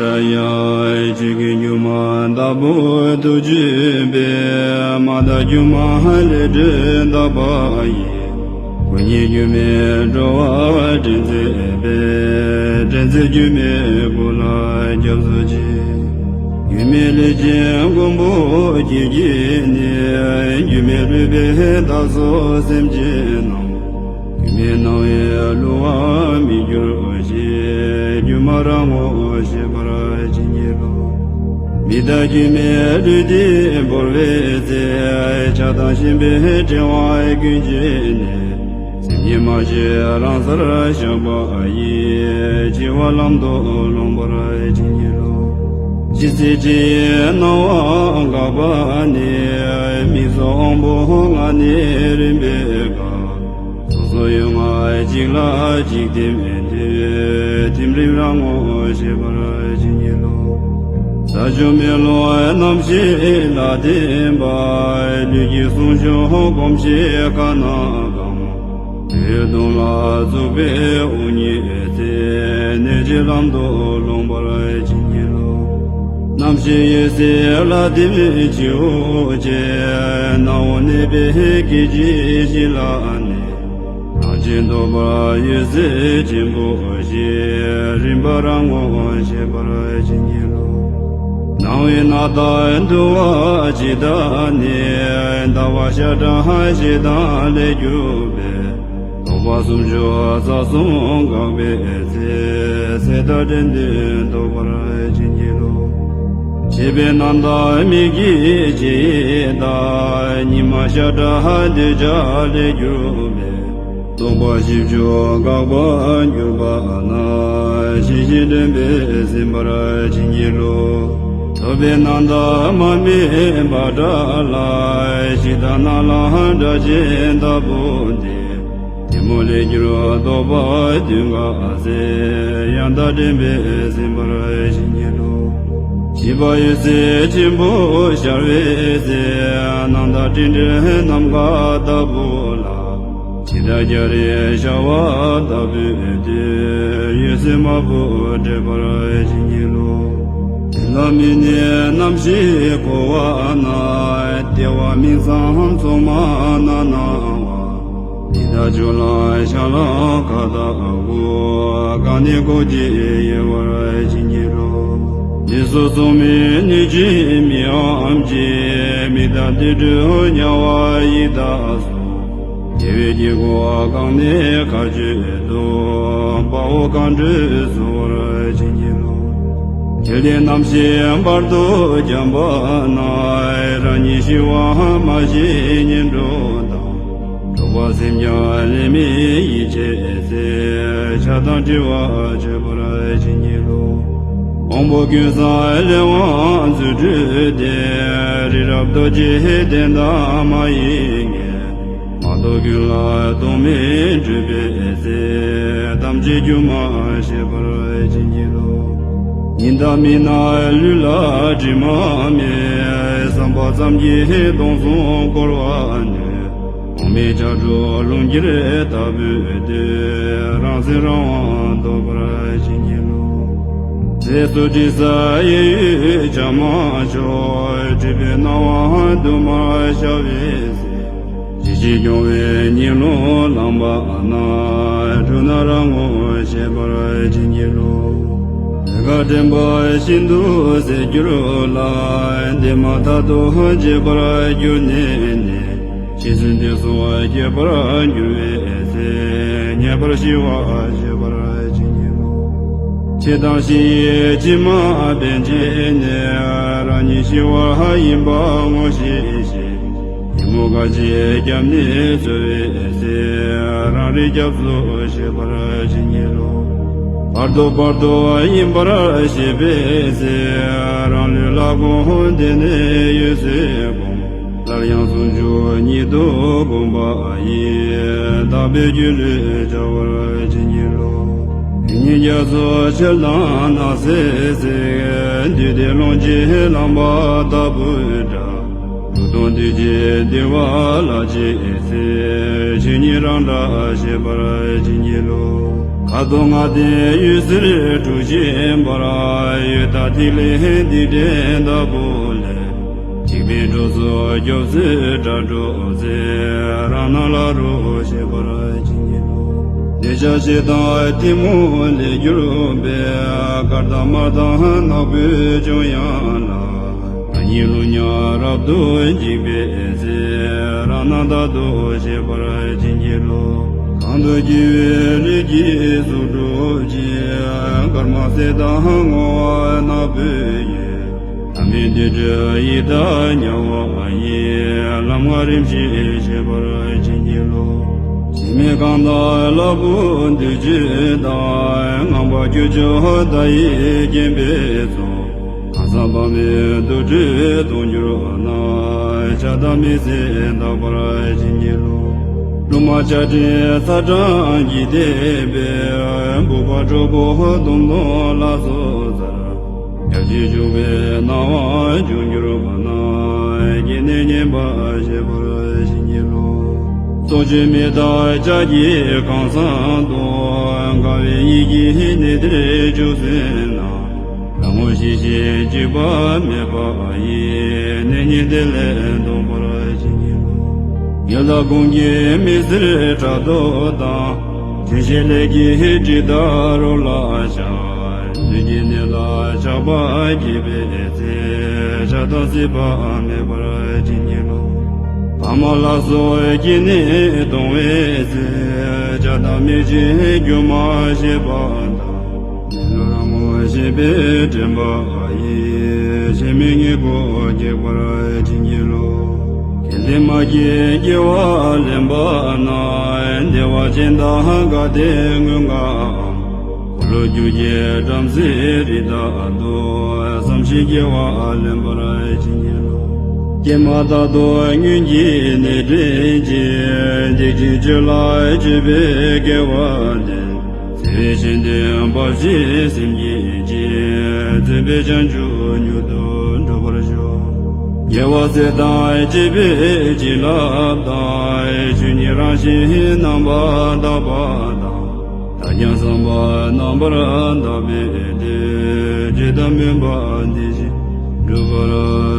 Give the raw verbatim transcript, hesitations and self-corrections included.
ར་ཡ། ཆོས་ཀུན་སྒྱུ་མ་ལྟ་བུ་ཐུགས་རྗེ་པས། མ་དག་སྒྱུ་མ་ལས་སྒྲིབ་དག་པ་ཡི། སྐུ་ཉིད་སྒྱུ་མའི་འགྲོ་བ་འདྲེན་མཛད་པའི། འདྲེན་མཛད་སྒྱུ་མའི་སྐུ་ལ་སྐྱབས་སུ་མཆི། སྒྱུ་མའི་ལྷས་བྱིན་མགོན་པོ་ཁྱེད་ཀྱིས་ནི། སྒྱུ་མའི་རོལ་པས་བདག་སོགས་སེམས་ཅན་རྣམས། སྒྱུ་མའི་སྣང་བས་བསླུ་བར་མི་འགྱུར་ཞིང་། སྒྱུ་མ་རང་ངོ་ཤེས་པར་བྱིན་གྱིས་རློབས། མི་རྟག་སྒྱུ་མའི་ལུས་འདི་བོར་བའི་ཚེ། ཆགས་སྡང་ཞེན་པའི་བྲེལ་བ་ཀུན་བཅད་ནས། སེམས་ཉིད་མ་ཞི་རང་སར་བཞག་པ་ཡིས། འཆི་བ་ལམ་དུ་ལོངས་པར་བྱིན་གྱིས་རློབས། ཇི་སྲིད་འཆི་བའི་སྣང་བ་འགགས་པ་ནས། མིག་སོགས་དབང་པོ་ལྔ་ནས་རིམ་པས་འགགས། སོ་སོ་ཡུལ་ལྔ་གཅིག་ལ་གཅིག་ཐིམ་དུས། ཐིམ་རིམ་རང་ངོ་ཤེས་པར་བྱིན་གྱིས་རློབས། ས་ཆུ་མེ་རླུང་རྣམ་ཤེས་ལ་བརྟེན་པ། ལུས་ཀྱི་ཟུངས་ཤུགས་གོམས་གཤིས་དཀར་ནག་གང་། དུས་གདོང་ལ་བཙུགས་པའི་དབུགས་ཉིད་ཚེ། གནོད་བྱེད་ལམ་དུ་ལོངས་པར་བྱིན་གྱིས་རློབས། རྣམ་ཤེས་འོད་གསལ་ལ་ཐིམ་བྱེད་དབུགས་ཆད། སྣང་བ་གནས་པའི་སྐད་ཅིག་གཅིག་ལ་གནས། སྣང་མཆེད་ཐོབ་པ་འོད་གསལ་ཆེན་པོ་ཞེས། རིམ་པ་རང་ངོ་ཤེས་པར་བྱིན་གྱིས་རློབས། སྣང་བའི་རྣམ་དག་འདུ་བ་ཇི་ལྟ་ནས། ཟླ་བ་ཤ་ཁྲག་ཞེ་སྡང་ལས་གྱུར་པའི། རྟོག་པ་སུམ་ཅུ་རྩ་གསུམ་འགགས་པའི་ཚེ། ཟད་མཐའ་བྲལ་དོན་རྟོགས་པར་བྱིན་གྱིས་རློབས། ཕྱེ་བའི་རྣམ་དག་མིག་གི་ཕྱེ་ཡས་དང་། ཉི་མ་ཤ་ཁྲག་འདོད་ཆགས་ལས་གྱུར་པའི། རྟོག་པ་བཞི་བཅུ་འགགས་པར་གྱུར་པ་ན། ཤེས་བཞིན་དྲན་པས་ཟིན་པར་བྱིན་གྱིས་རློབས། ཐོབ་པའི་རྣམ་དག་མར་མེ་བྷ་དྲ་ལ། ཞིང་དང་ནཱ་ལ་སྒྲ་གཅན་ལྟ་བུ་སྟེ། གཏི་མུག་ལས་གྱུར་རྟོག་པ་བདུན་འགགས་ཚེ། ཡང་དག་དྲན་པས་ཟིན་པར་བྱིན་གྱིས་རློབས། བཞི་པ་འོད་གསལ་ཆེན་པོ་ཤར་བའི་ཚེ། སྣང་དང་སྤྲིན་བྲལ་ནམ་མཁའ་ལྟ་བུ་ལ། འཆི་བདག་སྐྱ་རེངས་ཤར་བ་ལྟ་བུའི་དུས། འོད་ཟེར་དམར་པོ་འཕྲོས་པར་བྱིན་གྱིས་རློབས། དེ་ལ་མི་གནས་རྣམ་ཤེས་འཁོར་བ་ན། ལྟེ་བ་མིང་ཙམ་མཚུངས་མ་རྣམ་སྣང་བ། འདི་དག་ཕྱོགས་ལ་ཤར་ལ་ཁ་དག་དགུ། གང་གནས་སྒོ་འབྱེད་ཡལ་བར་བྱིན་གྱིས་རློབས། འདི་སོགས་མཚུངས་མེད་སྣོད་ཀྱི་མིང་ངམ་གྱི། མི་རྟག་དུད་འགྲོ་དམྱལ་བ་ཡི་དྭགས་སོགས། རྒྱལ་བའི་དཀྱིལ་འཁོར་གང་གནས་མཁའ་སྤྱོད་དུ། དཔའ་བོ་གང་འགྲོས་གསོལ་བར་བྱིན་གྱིས་རློབས། ཁྱེར་ཏེ་རྣམ་ཤེས་བར་དོ་འཁྱམས་པ་ན། རང་ཉིད་ཤི་བ་མ་ཤེས་ངན་འགྲོ་དང་། འགྲོགས་པ་སེམས་ཀྱང་ལན་མེད་ཡིད་ཆེས་ཚེ། ཆགས་སྡང་བྲལ་བ་མཆོད་པར་བྱིན་གྱིས་རློབས། དབང་པོ་ཀུན་བཟང་ལས་དབང་རྫུ་འཕྲུལ་ཏེ། རི་རབ་རྡོ་རྗེ་གདན་དང་མ་ཡི་ངས། མ་ཐོབ་ཀུན་ལ་རྟོག་མེད་སྤྲུལ་པའི་ཚེ། ཐམས་ཅད་སྒྱུ་མ་ཤེས་པར་བྱིན་གྱིས་རློབས། ཉི་ཟླ་མི་སྣང་ལུས་ལ་དྲི་མ་མེད། བསམ་པ་ཙམ་གྱིས་སྟོང་གསུམ་བསྐོར་བར་ནུས། འོག་མིན་ཆ་དྲུག་རླུང་འཁྱེར་ལྟ་བུའི་དུས། རང་སེམས་རང་དབང་རྟོགས་པར་བྱིན་གྱིས་རློབས། ཚེ་སྲོག་དྲི་ཟ་གཡས་གཡོན་བྱ་མ་ཆོག་སྤྲུལ་པའི་སྣང་བ་འདུ་མར་ཤར་བའི་ཚེ། ཇི་ཞིག་སྐྱོང་བའི་ཉིན་ལུང་ལངས་པ་ན། འཁྲུལ་སྣང་རང་ངོ་ཤེས་པར་བྱིན་གྱིས་རློབས། ལས་ཀ་དྲན་པ་ཤིན་ཏུ་ཟད་གྱུར་ལ། འདས་མ་ཐག་ཏུ་བརྗེད་པར་གྱུར་ནས་ནི། འཆི་གསོན་འདས་སོགས་སྐྱེ་བར་འགྱུར་བའི་ཚེ། ངེས་པར་ཤི་བ་ཤེས་པར་བྱིན་གྱིས་རློབས། འཆི་དང་ཤི་ཡི་ཕྱི་མ་ཕན་ཆད་ནས། རང་ཉིད་ཤི་བ་ཡིན་པ་ངོ་ཤེས་ཤིང་། གཏི་མུག་ག་ཅི་བརྒྱབ་ནས་འཚོ་བའི་ཚེ། རང་རིག་སྐྱབས་སུ་མཆི་བར་བྱིན་གྱིས་རློབས། བར་དོ་བར་དོ་ཡིན་པར་ཤེས་པའི་ཚེ། རང་ལུས་ལ་དགོངས་ཏེ་ནི་འོད་གསལ་བསྒོམ། སླར་ཡང་ཟུང་འཇུག་ཉིད་དུ་བསྒོམ་པ་ཡིས། དག་པའི་རྒྱུད་ལས་བྱ་བར་བྱིན་གྱིས་རློབས། ཉིན་རྒྱ་མཚོ་ཆེ་དང་ནགས་གསེབ་གསེབ། འདུས་ཏེ་ཀློང་ཆེན་ལངས་པ་ལྟ་བུའི་སྒྲ། འགྲོ་ དོན་འདི་ཀྱི་བདེ་བ་ལ་ཅི་ཟེར། ཆོས་ཉིད་རང་སྒྲ་ཤེས་པར་བྱིན་གྱིས་རློབས། ཁ་དོག་ལྔ་ལྡན་འོད་ཟེར་དྲུག་བཞིན་འབར། འོད་དང་ཐིག་ལེ་འདི་འདྲའི་བདག་པོ་ལས། འཇིགས་པའི་གྲོགས་སུ་སྐྱོབ་སའི་སྒྲ་སྒྲོགས་ཟེར། རང་སྣང་ལ་རོལ་ཤེས་པར་བྱིན་གྱིས་རློབས། འདོད་ཆགས་ཞེ་སྡང་གཏི་མུག་ལས་གྱུར་པའི། དཀར་དང་དམར་དང་ནག་པོའི་འཇོམས་དབྱངས་ལ། རང་ཉིད་རླུང་ཉག་རབ་ཏུ་འཇིག་པའི་ཚེ། རང་སྣང་རྟག་ཏུ་ཤེས་པར་བྱིན་གྱིས་རློབས། གང་དུ་སྐྱེ་བའི་ལས་ཀྱི་གཟུགས་སྒྲུབ་ཅིང་། དཀར་དམར་སེར་དང་སྔོ་བ་ནག་པོའི་འོད། ལྷ་མིན་འདི་འདྲའི་ཡི་དྭགས་དམྱལ་བ་ཡི། ལམ་ལྔ་རིམ་བཞིན་ཤེས་པར་བྱིན་གྱིས་རློབས། སྲེད་མེད་གང་དག་ལ་བུ་འདུས་བྱས་དང་། ངང་པ་ཁྱུ་མཆོག་མཐའ་ཡས་བརྒྱན་པའི་ཚོགས། གང་ཟག་དཔག་མེད་དུ་སྤྲུལ་མཐོང་གྱུར་ན། ཆགས་སྡང་མེད་ཚེ་རྟག་པར་བྱིན་གྱིས་རློབས། སྒྲོལ་མ་ཆགས་བྲལ་ཚ་གྲང་འཇིག་རྟེན་པའི། བུ་པ་གྲོགས་པོ་སྡོམ་སྡོམ་ལ་སོགས་ཚར། ཡབ་ཀྱི་བྱུང་བའི་སྣང་བ་བྱུང་གྱུར་ན། སྐྱེ་གནས་ཉམས་པ་ཤེས་པར་བྱིན་གྱིས་རློབས། སྲོག་གཅོད་མི་རྟག་ལྕགས་ཀྱི་ཁང་བཟང་དུ། དགའ་བའི་ཡིད་ཀྱིས་གནས་འདིར་བཞུགས་ཟིན་ན། རང་ངོ་ཤེས་ཤིང་འཇིགས་པ་མེད་པ་ཡི། གནས་རྙིང་དེ་ལས་ཐོབ་པར་བྱིན་གྱིས་རློབས། ཡུལ་དང་གོང་གི་མི་སེར་ཕྲག་དོག་དང་། ཆོས་བཞིན་ལས་ཀྱི་དྲི་དང་རོ་ལ་ཤར། བདུད་ཀྱི་གནས་ལ་ཆགས་པ་སྐྱེས་པའི་ཚེ། ཆགས་སྡང་སྲིད་པ་མེད་པར་བྱིན་གྱིས་རློབས། ཕ་མ་ལ་སོགས་སྐྱེ་གནས་སྟོང་བའི་ཚེ། བྱ་དང་མི་བྱེད་སྒྱུ་མ་ཤེས་པ་དང་། མི་སློབ་རང་ངོ་ཤེས་པའི་དྲན་པ་ཡིས། ཕྱི་མའི་ངན་སྐུལ་སྐྱེ་བར་བྱིན་གྱིས་རློབས། དགེ་ལྡན་མ་གྱིས་དགེ་བ་ལེན་པ་ན། བདེ་བ་ཅན་དང་དགའ་བདེ་མངོན་དགའ་འམ། འཁོར་ལོས་སྒྱུར་གྱི་བྲམ་ཟེའི་རིགས་དག་ཏུ། བསམ་ཤིང་དགེ་བ་ལེན་པར་བྱིན་གྱིས་རློབས། ཀྱེ་མ་རྟག་ཏུ་སྔོན་གྱི་གནས་དྲན་ཅིང་། འཇིགས་ཆེན་སྤྱོད་ལ་སྤྱོད་པའི་དགེ་བ་འདི། བརྩེ་བས་བཞེས་ཏེ་འབའ་ཞིག་སེམས་བསྐྱེད་ཅིང་། བརྩོན་པས་བྱང་ཆུབ་མྱུར་དུ་འགྲུབ་པར་ཤོག། རྒྱལ་བ་སྲས་དང་བཅས་པའི་བྱིན་རླབས་དང་། ཆོས་ཉིད་རང་བཞིན་རྣམ་པར་དག་པ་དང་། མཐའ་ཡང་བསམ་པ་རྣམ་པར་དག་པའི་དེ། ཇི་ལྟར་སྨོན་པ་དེ་བཞིན་འགྲུབ་པར།